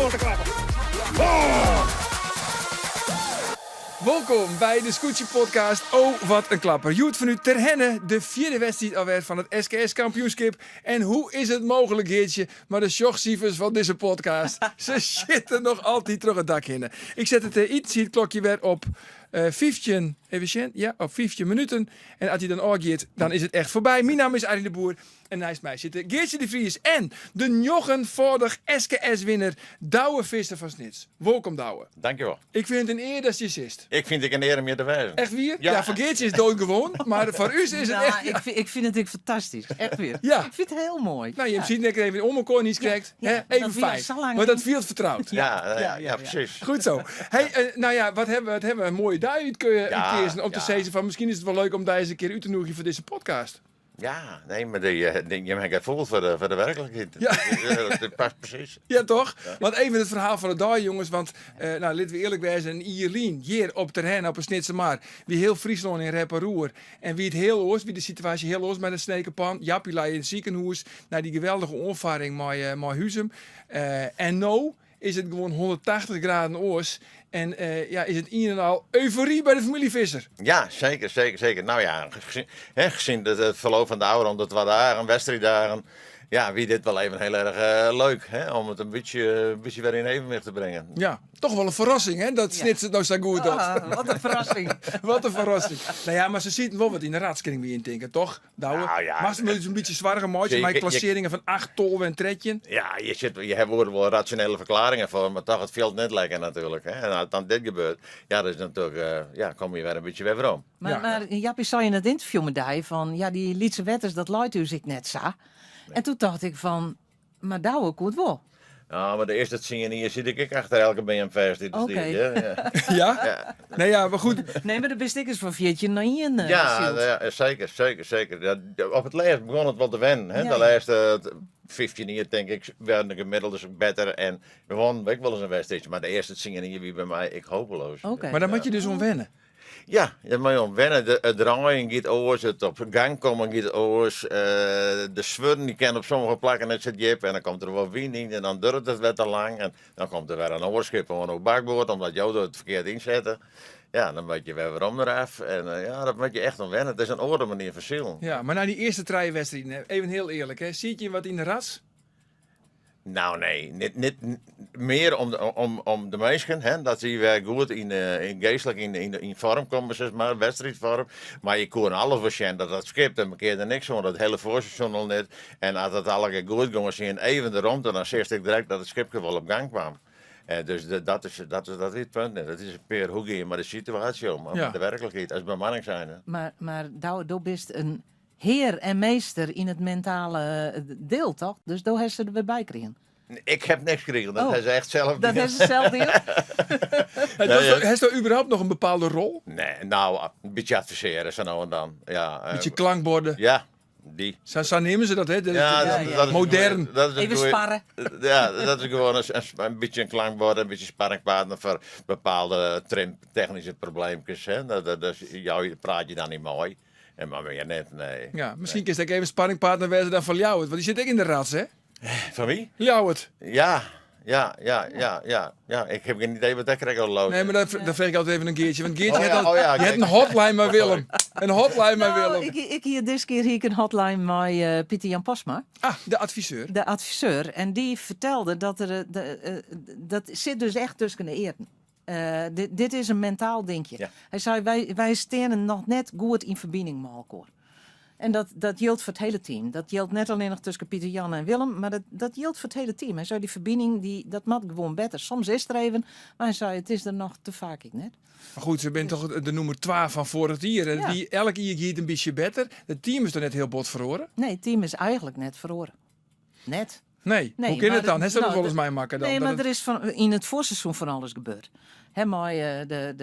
wat in klapper. Oh! Wolkom by de Skûtsje-podcast Oh Wat in Klapper. Hjoed fanút Terherne, de fjirde wedstriid alwer fan it SKS kampioenskip. En hoe is it mooglik, Geartsje, mar de sjochsifers fan dizze podcast, se sjitte noch altyd troch it dak hinne. Ik set it itensiedklokje wer op 15, even sjen, ja, op 15 minuten. En as dy dan ôfgiet, dan is it echt foarby. Myn namme is Arjen de Boer En neist my sitte Geartsje de Vries en de njoggenfâldich SKS-winner Douwe Visser fan Snits. Wolkom Douwe. Dankjewol. Ik fyn it in ear datst hjir sitst. Ik fyn it ek in ear om hjir te wêzen. Echt wier? Ja. Foar Geartsje is it doodgewoon, mar foar ús is it Nou, echt... ik fyn it ek fantastysk. Echt wier. Ja. Ik fyn it hiel moai. Nou, jim sieten ek even om elkoar niiskrekt. Ja, Hè? ja. Even Dat wie al fijn. sa lang Maar dat lyn. fielt fertroud. Ja, ja, ja. precies. Goed zo. Hey, nou ja, wat hawwe we in moaie dei útkeazen om te sizzen fan miskien is it wol leuk om dy ris in kear út te nûgjen foar dizze podcast. Ja, nee, mar dy, jim ha gefoel foar de werklikheid. Ja. Dat past presys. Ja, toch? Want even it ferhaal fan de dei, jonges. Want, nou, litte we earlik wêze, in jier lyn, hjir op Terherne op 'e Snitsermar, wie hiel Fryslân yn rep en roer. En wie it hiel oars, wie de situaasje hiel oars mei de Snekerpan. Jappie lei yn it sikehûs nei dy geweldige oanfarring mei Huzum. En no is it gewoan 180 graden oars en ja, is it ien en al eufory by de famylje Visser. Ja, seker, seker, seker. Nou ja, hè, gezien het verloop van de ôfrûne de twa dagen, wedstrijddagen, ja, wie dit wol even hiel erch leuk, hè, om it in bytsje wer yn evenwicht te bringen. Ja, toch wol in ferrassing, hè, dat Snits it no sa goed docht. Ah, wat in ferrassing. Wat in ferrassing. Nou ja, mar se sieten wol wat yn de rats, kin ik my yntinke, toch? Douwe, Nou ja, moatst my in bytsje soargen meitsje mei klassearringen fan 8, 12 en 13? Ja, je hawwe oeral wol rasjonele ferklearringen foar, mar toch, it fielt net lekker natuerlik. Hè? En as dan dit gebeurt, ja, dat is natuerlik, ja, komme je wer in bytsje wer werom. Mar Jappie sei yn it ynterview mei dy fan, ja, dy lytse wetters, dat leit ús ek net sa. En toen tocht ik fan, Mar Douwe koe it wol. Ja, mar de earste tsien jier siet ik ek achter elke beam fêst dy't der stiet. Ja? Ja? Nee, ja, mar goed. Nee, mar do bist ek ris fan 14 nei ien Ja, syld. ja, seker, seker, seker. Ja, op it lêst begûn it wol te wennen. Hè? De lêste 15 jier, tink ik, waarden de gemiddeldes better en we wonnen ek wolris in wedstriidsje. Mar de earste tsien jier wie by my ek hopeloos. Mar dan moat je dus oan wenne. Ja, dêr moatte je oan wenne. It draaien giet oars, it op gang kommen giet oars. De swurren dy kinne op sommige plakken net sa djip en dan komt der wol wyn yn en dan duorret it wer te lang. En dan komt der wer in oar skip oan oer bakboard omdat jo it ferkeard ynsette. Ja, dan moat je wer werom deraf. En ja, dat moat je echt oan wenne. It is in oare manier fan silen. Ja, mar nei dy earste trije wedstriden, even hiel earlik, hè, siet jim wat yn de rats? Nou nee, net mear om de minsken, hè, dat sy wer goed yn geastlik yn foarm komme, sis mar, wedstriidfoarm. Mar je koene alles wol sjen dat dat skip, dêr kearde niks oan, dat hiele foarseizoen al net. En as it allegear goed gong, sien even de romte, dan seachst ek direkt dat it skipke wol op gang kwam. Dus dat is it punt net. It is in pear, hoe gean je mei de situaasje om, mei de werklikheid as bemanning zijnde. Mar Douwe, do bist in Hear en meester yn it mentale deel, toch? Dus do hast se der wer by krigen. Ik heb niks krigen, dat ha se echt sels Dat ha se sels dien? Hast do überhaupt noch in bepaalde rol? Nee, nou, in bytsje advisearje sa no en dan. Ja. Bytsje klankborden? Ja, dy. Sa neame se dat, hè? Ja, dat is modern. Dat is Even sparre. Ja, dat is gewoan in bytsje in klankbord, in bytsje sparringspartner foar bepaalde trimtechnyske probleemkes. Hè. Dat jou, praat je dan yn mei. En mar mear net, nee. Ja, miskien kinst ek even sparringpartner wêze dan foar Ljouwert, want dy sit ek yn de rats, hè? Fan wie? Ljouwert. Ja, ja, ja, ja, ja, ja. Ik heb geen idee wat dêr krekt al loopt. Nee, mar dan freegje ik altyd even oan Geartsje, want Geartsje Oh ja, hat oh ja, die hat kijk. in hotline mei Willem. In hotline mei Nou, Willem. ik hie dizze kear hie ik in hotline mei Pieter Jan Postma. Ah, de adviseur. De adviseur. En dy fertelde dat der, dat sit dus echt tusken de earen. Dit is in mentaal dinkje. Hy sei, wy steane noch net goed yn ferbining mei elkoar. En dat jildt foar it hiele team. Dat jildt net allinnich tusken Pieter Jan en Willem, mar dat jildt foar it hiele team. Hy sei, dy ferbining, dat moat gewoan better. Soms is der even, mar hy sei, it is der noch te faak ek net. Mar goed, se binne toch de nûmer twa fan foarich jier. En dy, elk jier giet in bytsje better. It team is toch net hiel bot feroare? Nee, it team is eigentlik net feroare. Net. Nee, Nee, hoe kin mar it dan? Hast dat nou, wolris meimakke dan? Nee, Dat mar it der is yn it foarseizoen fan alles gebeurd. Hè, mei de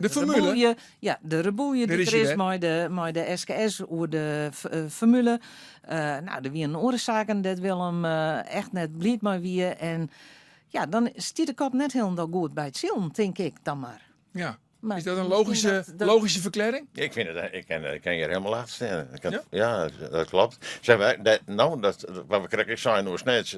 De formule? reboelje, ja, de reboelje Dêr dy't is der hy is wer. mei de SKS oer de formule. Nou, der wienen oare saken dêr't Willem echt net bliid mei wie. En ja, dan stiet de kop net hielendal goed by it silen, tink ik dan mar. Ja. Maar Is dat in miskien logyske, dat- logyske ferklearring? Ik vind het, ik kan hier helemaal achter staan. Ik kan, Ja? ja? dat klopt. Zeg maar, dat, nou, dat, wat we kregen, ik zei nog steeds,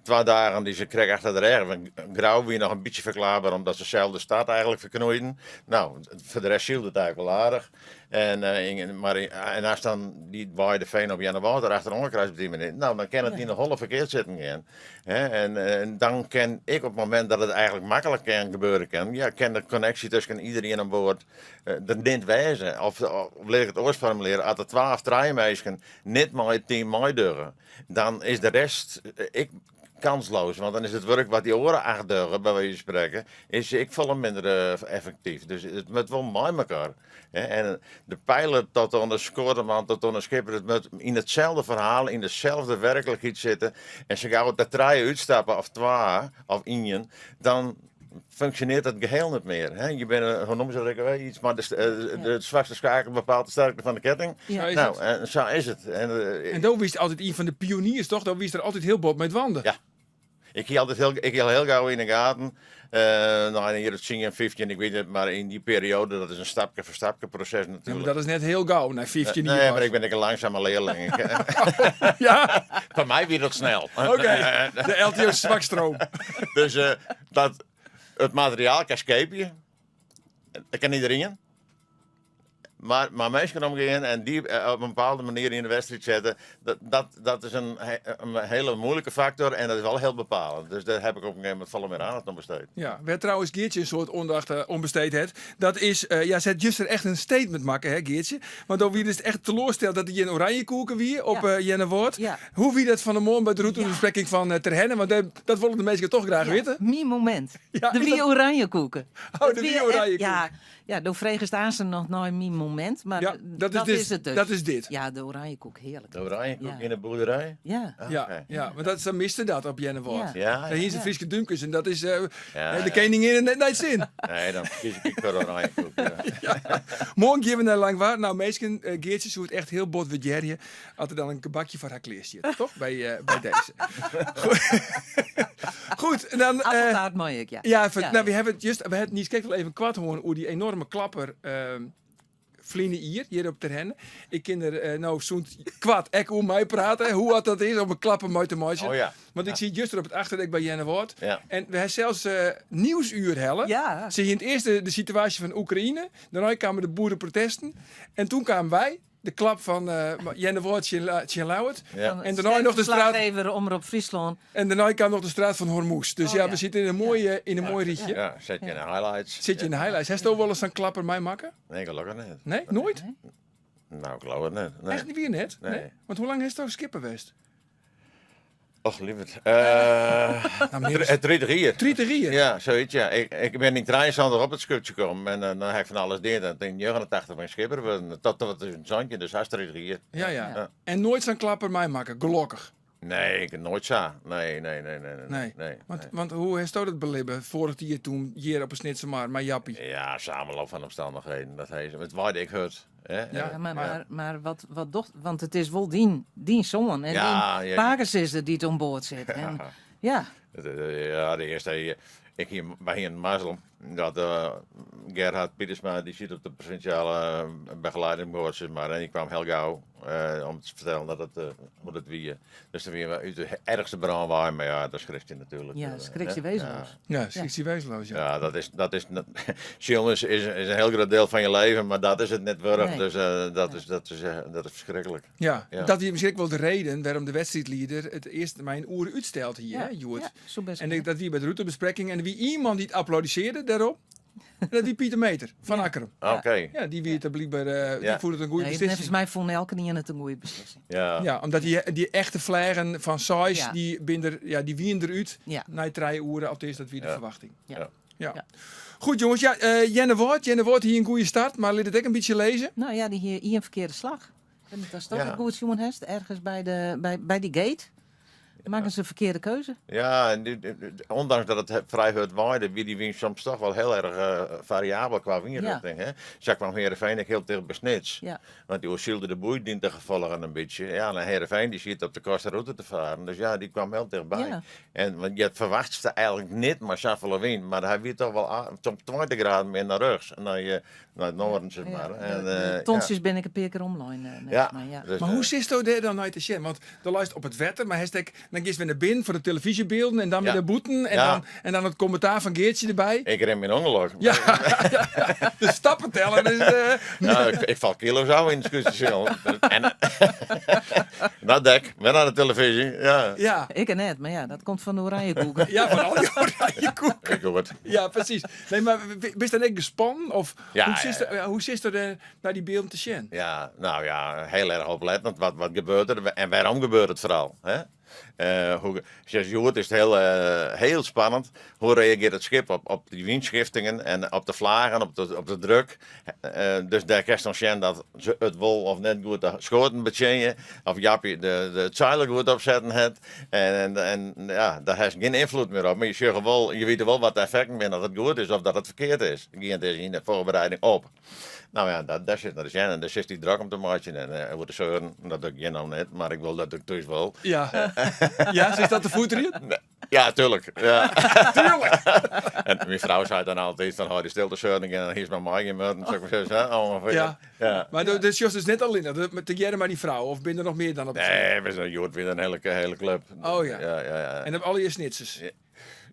twee dagen die ze kregen achter de rug. Want Grauw weer nog een beetje verklaarbaar, omdat ze zelf de stad eigenlijk verknoeiden. Nou, voor de rest hield het eigenlijk wel aardig. En, maar, en als dan die de veen op Janne Water achterom krijgt op die manier, nou, dan kan het in de holle verkeerd zitten gaan. Hè? En dan kan ik op het moment dat het eigenlijk makkelijk kan gebeuren kan, ja, kan de connectie tussen iedereen aan boord er niet wijzen. Of leer ik het oors formuleren, als er 12 trein niet met het team meedurren, dan is de rest ik kansloos. Want dan is het werk wat die oren achtdeuren, bij wijze van spreken, is ik voel hem minder effectief. Dus het moet wel mooi elkaar. Hè? En de pijler tot aan de scoreman, tot aan de schipper, het moet in hetzelfde verhaal, in dezelfde werkelijkheid zitten. En ze gaan de trein uitstappen, of twee, of één, dan functioneert het geheel niet meer. Hè? Je bent, hoe noemen ze dat ook alweer? Iets, maar de zwakste schakel bepaalt de sterkte van de ketting. Ja. Zo is Nou, het. en zo is het. En En dan wist altijd een van de pioniers, toch? Dan wist er altijd heel bot met wanden. Ja. Ik hield altijd heel, ik hield heel gauw in de gaten. Nou, hier het 10 en 15, ik weet het, maar in die periode, dat is een stapje voor stapje proces Ja, maar natuurlijk. dat is net heel gauw, na 15 nee, jaar. maar ik ben een langzame leerling. Ja, Voor mij weer dat snel. oké. De LTO zwakstroom. Dus dat, het materiaal kan schepen. Dat kan iedereen. Maar mensen kunnen omgaan en die op een bepaalde manier in de wedstrijd zetten, dat is een hele moeilijke factor en dat is wel heel bepalend. Dus daar heb ik op een gegeven moment volle meer aandacht aan besteed. Ja, waar trouwens Geertje een soort aandacht onbesteed het. Dat is, ja, zet juist er echt een statement maken, hè Geertje? Want dan wie dus echt teleursteld dat hij een oranje koeken wie op Ja. Jenne Woord. Ja. Hoe wie dat van de morgen bij de routebespreking van Terhenne? Want dat willen de meesten toch graag Ja, weten. Mijn moment. Ja, de is wie dat- oranje koeken. Oh, Dat de wie wie echt- oranje koek. Ja, ja, door Vregen staan ze nog nooit mijn moment, maar Ja, dat is is het dus. Dat is dit. Ja, de oranje koek, heerlijk. De oranje koek Ja. in de boerderij? Ja. Ah, Ja, oké. ja, want dat, ze misten dat op Jenne Woord. Ja. Ja, En hier is de Ja. Friese Dumkes en dat is Ja, de ja. koningin in het net zin. Nee, dan kies ik voor oranje koek. Ja. Morgen gaan we naar Langwaard. Nou, meestal, Geertje zoekt echt heel bot met Jerry. Had er dan een kebakje voor haar kleer zit, toch? Bij deze. Goed, Goed, en dan... Appeltaart mooi ik, ja. ja, nou, we hebben het juist, we hebben niet kijk wel even kwart horen hoe die enorme klapper vliegen hier op Terhenne. Ik ken er nou zo'n kwart ek om mij praten, hoe wat dat is om een klapper mooi te maken. Oh ja. Want ik zie juist er op het achterdek bij Jenne Woord. Ja. En we hebben zelfs nieuwsuur hellen. Ja. Zie je in het eerste de situatie van Oekraïne. Daarna kwamen de boerenprotesten. En toen kwamen wij, de klap van Jenne Woord, Tjen Lauwert. Ja. Van En daarna nog de straat- verslaggever Omroep Friesland. En daarna kwam nog de straat van Hormuz. Dus Oh, ja, ja. we zitten in een mooie, in een mooi rietje. Ja, zet je in de highlights. Zit je in de highlights? Heeft je wel eens een klapper mij maken? Nee, gelukkig niet. Nee, nooit? Nou, ik geloof het niet. Nee. Echt niet weer net? Nee. Nee. Want hoe lang is het al skipper geweest? Och, lieverd. Nou, meer dan Het 30 jaar. 30 jaar. Ja, zoiets, ja. Ik ben in 73 op het schipje gekomen en dan heb ik van alles deed. En in 89 ben ik schipper geworden. Dat was een zandje, dus hij is 30 jaar. Ja, ja. Ja. En nooit zo'n klapper mij maken, gelukkig. Nee, ik nooit zo. Nee, nee, nee, nee. Nee. Nee. nee, Want, nee. want hoe heeft dat belibben vorig jaar toen hier op een snitse maar Jappie? Ja, samenloop van omstandigheden. Dat heet, het waaide ik hurt. Hè? Ja. Ja, maar, maar wat doch, want het is wel dien zoon en Ja, dien ja. pakers die het aan boord zit. En, ja. Ja, de eerste, ik hier, wij hier in Mazzel, dat Gerhard Pietersma, die zit op de provinciale begeleiding, zeg maar, en die kwam heel gauw om te vertellen dat het, hoe dat wie. Dus dan weer uit de ergste brandwaai, maar ja, dat schrift je natuurlijk. Ja, schrikt je hè? wezenloos. Ja, schrikt je wezenloos, ja. Ja, dat is, dat is, Sion is een heel groot deel van je leven, maar dat is het net werk, Nee. dus dat is verschrikkelijk. Ja, Ja. dat is misschien ook wel de reden waarom de wedstrijdleider het eerst mijn oren uitstelt hier, Ja, hè, Joert. ja, zo best En ik, dat wie bij de routebespreking en wie iemand die het applaudisseerde daarop, en dat wie Pieter Meter van Akkerum. Oké. Ja, die wie het blijkbaar, die Ja. voelde het een goede Nee, beslissing. volgens mij vond elke niet het een goede beslissing. Ja. Ja, omdat die echte vlaggen van size, Ja. die binder, ja, die wien eruit. Ja. Na 3 uren, althans dat wie de Ja. verwachting. Ja. Ja. Ja. Ja. Goed jongens, ja, Jenne Woord hier een goede start, maar laat het ook een beetje lezen. Nou ja, die hier een verkeerde slag. En dat is toch Ja. een goed jongen hest, ergens bij die gate. Makken se ferkearde keuze? Ja, en ondanks dat it frij hurd waaide, wie dy wyn soms toch wol hiel erch fariabel kwa wynrjochting. Hè? Sa kwam Heerenveen ek hiel ticht by Snits. Want dy oersylde de boei dientengevolge in bytsje. Ja, en Heerenveen dy siet op de kortste rûte te faren. Dus ja, dy kwam hiel tichtby. En want je ferwachtste eigenlik net mei safolle wyn, mar hy wie toch wol soms 20 graden mear nei rjochts, nei it noarden, sis mar. En, de tontsjes bin ik in pear kear omlein. Ja, maar, ja. Dus, Maar hoe sitsto dêr dan nei te sjen? Want dan leist op it wetter, mar hast ek, dan giest wer nei binnen foar de telefyzjebylden en dan wer nei bûten en, dan, en dan it kommentaar fan Geartsje derby. Ik rin myn ûngelok. Ja, de stappenteller is... Ja, ik fal kilo's ôf yn it skûtsjesilen. En nei dek, wer nei de telefyzje. Ja. Ja. Ik net, mar ja, dat komt fan de oranjekoeken. Ja, fan al dy oranjekoeken. Ik goed. Ja, presys. Nee, mar bist dan ek gespannen? Of Ja, hoe ja, sitst ja. hoe sitsto dêr nei dy bylden te sjen? Ja, nou ja, hiel erch oplettend. Wat gebeurt der en wêrom gebeurt it foaral? Hè? Hoe, sjoch, hjoed is it hiel, hiel spannend. Hoe reagearret it skip op dy wynskiftingen en op de flagen, op de druk? Dus dêr kinst dan sjen dat se it wol of net goed de skoaten betsjinje. Of Jappie de it seil goed opsetten hat. En ja, dêr hast gjin ynfloed mear op. Mar je sjogge wol, je witte wol wat de effekten binne, dat it goed is of dat it ferkeard is. Gean it yn de foarbereiding op. Nou ja, dat, dêr sit nei te sjen en dêr sitst dy drok om te meitsjen en oer te seuren. Dat doch ik hjir no net, mar ik wol dat ik thús wol. Ja. Ja, sitst dat te foeterjen? Ja, tuurlijk. Ja. Tuurlijk! En myn frou seit dan altyd fan hâld dy stil te seuren en dan hiest mar mei moatten, soe ik mar sizze, hè, ongeveer. Ja. Ja. Mar do, do sjochst dus net allinnich, do, tegearre mei dyn frou, of binne der noch mear dan op it Nee, we zijn hjoed weer een hele club. Oh ja. Ja, ja, ja. En op allegear Snitsers?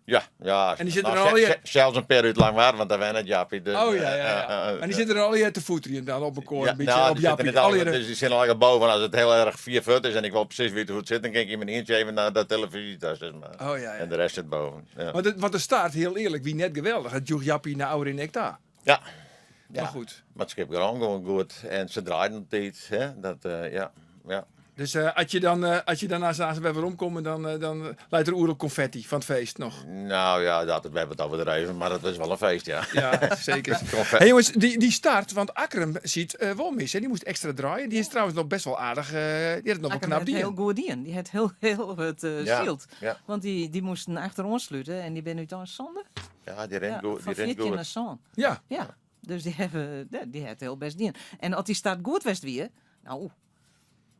Ja, ja. En dy sitte Nou, der allegear- Sels in pear út Langwar, want dêr wennet Jappie. Dus, Oh ja, ja, ja. En dy sitte der allegear te foeterjen dan op elkoar, in bytsje nou, op die zitten Jappie. net allegear, Allegear dus dy sitte allegear boven. As it hiel erch fier fuort is en ik wol presys witte hoe't it sit, dan kin ik yn myn ientsje even nei de telefyzje ta, sis mar. Oh ja, ja. En de rest sit boven. Ja. Want de start, hiel earlik, wie net geweldich. Dat joech Jappie nei ôfrin ek ta. Ja. Mar Ja. goed. Mar it skip rûn gewoan goed en se draaiden op tiid. Hè? Dat, ja, ja. Dus as je dan, as je dan aanst wer weromkomme, dan, dan leit der oeral konfetty fan it feest noch. Nou ja, dat we hawwe it overdreven, mar dat is wol in feest, ja. Ja, seker. Konfetti. Hey jonges, dy start, want Akkrum siet wol mis, hè? Dy moast ekstra draaien. Dy is trouwens noch best wol aardich, dy hat it noch wol Akkrum knap hat hiel dien. goed dien. Dy hat hiel, hiel hurd Ja, syld. ja. Want dy moasten achteroan slute en dy binne úteinlik sânde. Ja, dy rint Ja, goed. fan Dy rint 14 goed. nei sân. Ja. Ja, dus dy hawwe, dy hat hiel best dien. En as dy start goed west wie, nou,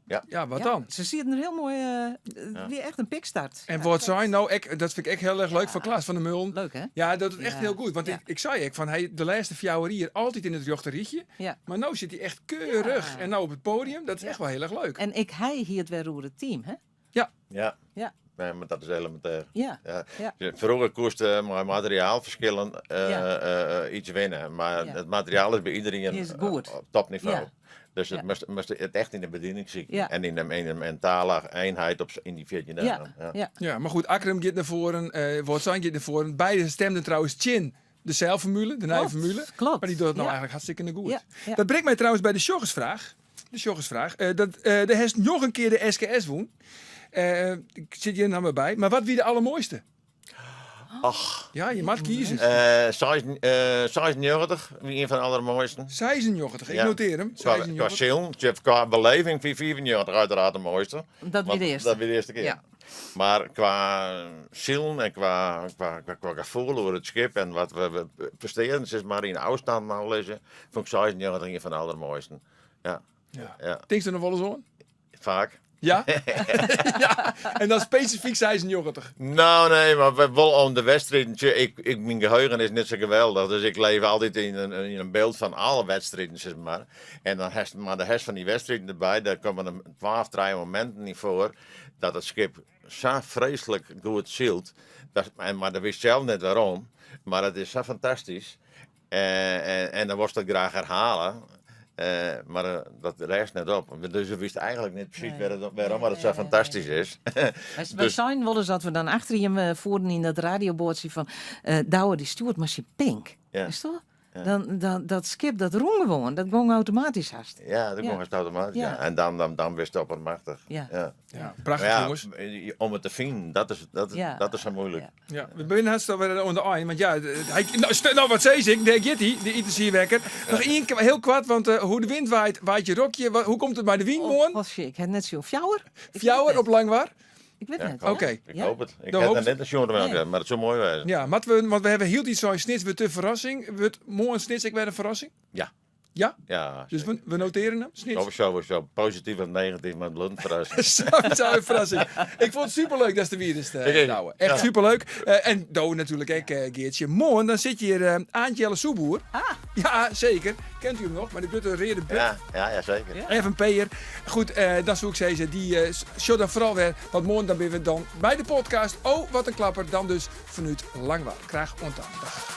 Ja. Ja, wat ja, dan? Se sieten der hiel moai, it wie echt in pikstart. En Ja, wat sei no ek, dat fyn ik ek hiel erch leuk Ja. foar Klaas van der Meulen. Leuk hè? Ja, dat is echt Ja. hiel goed. Want Ja. ik sei ek fan hy de lêste fjouwer jier altyd yn it rjochte rychje. Ja. Mar no sit hy echt keurich Ja. en no op it podium. Dat is Ja. echt wol hiel erch leuk. En ek hy hie it wer oer it team hè? Ja. Ja. Ja. Nee, mar dat is elemintêr. Ja. Ja. Ja. Froeger koest mei materiaalferskillen Ja. iets winne, mar Ja. it materiaal is by iderien Is goed. op topnivo. Ja. Dus it Ja. moast it echt yn de bediening sykje Ja. en yn de mentale eenheid op yn dy 14 Ja. dagen. Ja. Ja. Ja, mar goed, Akkrum giet nei foaren, Wâldsein giet nei foaren. Beide stimden trouwens tsjin de seilformule, de nije Klopt, formule. klopt. Mar dy docht it no Ja. eigenlik hartstikke goed. Ja, ja. Dat bringt my trouwens by de sjoggersfraach. De sjoggersfraach. Dat, do hast noch in kear de SKS wûn. Ik sit hjir noch mar by. Mar wat wie de allermoaiste? Ach. Ja, je moat kieze. 96 wie ien fan de allermoaisten. 96, ik Ja. notear him. Kwa 96. silen, kwa beleving wie 95 uiteraard de moaiste. Dat wie Want de earste. Dat wie de earste kear. Ja. Mar kwa silen en kwa gefoel oer it skip en wat we prestearren, sis mar, yn ôfstannen ôflizze, fûn ik 96 ien fan de allermoaisten. Ja. Ja. Ja. Tinkst der noch wolris oan? Faak. Ja? Ja, en dan spesifyk 96. Nou, nee, mar wol om de wedstriden. Tsje, myn geheugen is net sa geweldich, dus ik leef altyd yn in byld fan alle wedstriden, sis mar. En dan hast mar de hast fan dy wedstriden derby, dêr komme in twa of trije mominten yn foar dat it skip sa freeslik goed sylt. Dat, en, mar do witst sels net wêrom, mar it is sa fantastysk. En dan wolst dat graach herhale, mar dat rêst net op. Dus do witst eigenlik net presys wêrom mar it sa fantastysk is. Wy Dus seinen wolris dat we dan achter jim foeren yn dat radioboatsje fan Douwe dy stjoert mei syn pink. Ja. Witst wol? Dan, dan, dat skip dat rûn gewoan, dat gong automatysk hast. Ja, dat gong hast automatysk. Ja. En dan wist oppermachtich. Ja. Ja. Ja, prachtich, Ja, jonges. om it te finen, dat is sa muoilik. Ja. Ja, we binne hast alwer oan de ein, want ja, hy, no, no, wat sis ik, dêr giet hy, de itensier-wekker. Noch ien kear, hiel koart, want hoe de wind waait, waait je rokje. Hoe komt it mei de wyn Oh, moarn? wat shit, ik ha net sjoen. Fjouwer? Ik Fjouwer weet op Langwar? Ik wit Ja, net. ik Oké. Ik Ja? hoop it. Ik Dan ha hoop it net sjoen, Nee. mar it soe moai wêze. Ja, mar we, want we hawwe hieltyd sein Snits wurdt de ferrassing. Wurdt moarn Snits ek wer in ferrassing? Ja. Ja? Ja, Dus we, we noteren him. Snits. Sowieso, sowieso. Posityf of negatyf, mar it bliuwt in ferrassing. Sowieso in ferrassing. Ik fûn it superleuk datst der wiest, Ik ek. Douwe. Echt Ja. superleuk. En do natuerlik ek, Geartsje. Moarn dan sit hjir Aant Jelle Soeboer. Ah. Ja, seker. Kent u him noch? Mei de grutte reade burd. Ja, ja, ja, seker. Ja. FNP'er. Goed, dan soe ik sizze, dy sjoch dan foaral wer. Want moarn dan binne we dan by de podcast. Oh, wat in klapper. Dan dus fanút Langwar. Graach oant dan. Dag.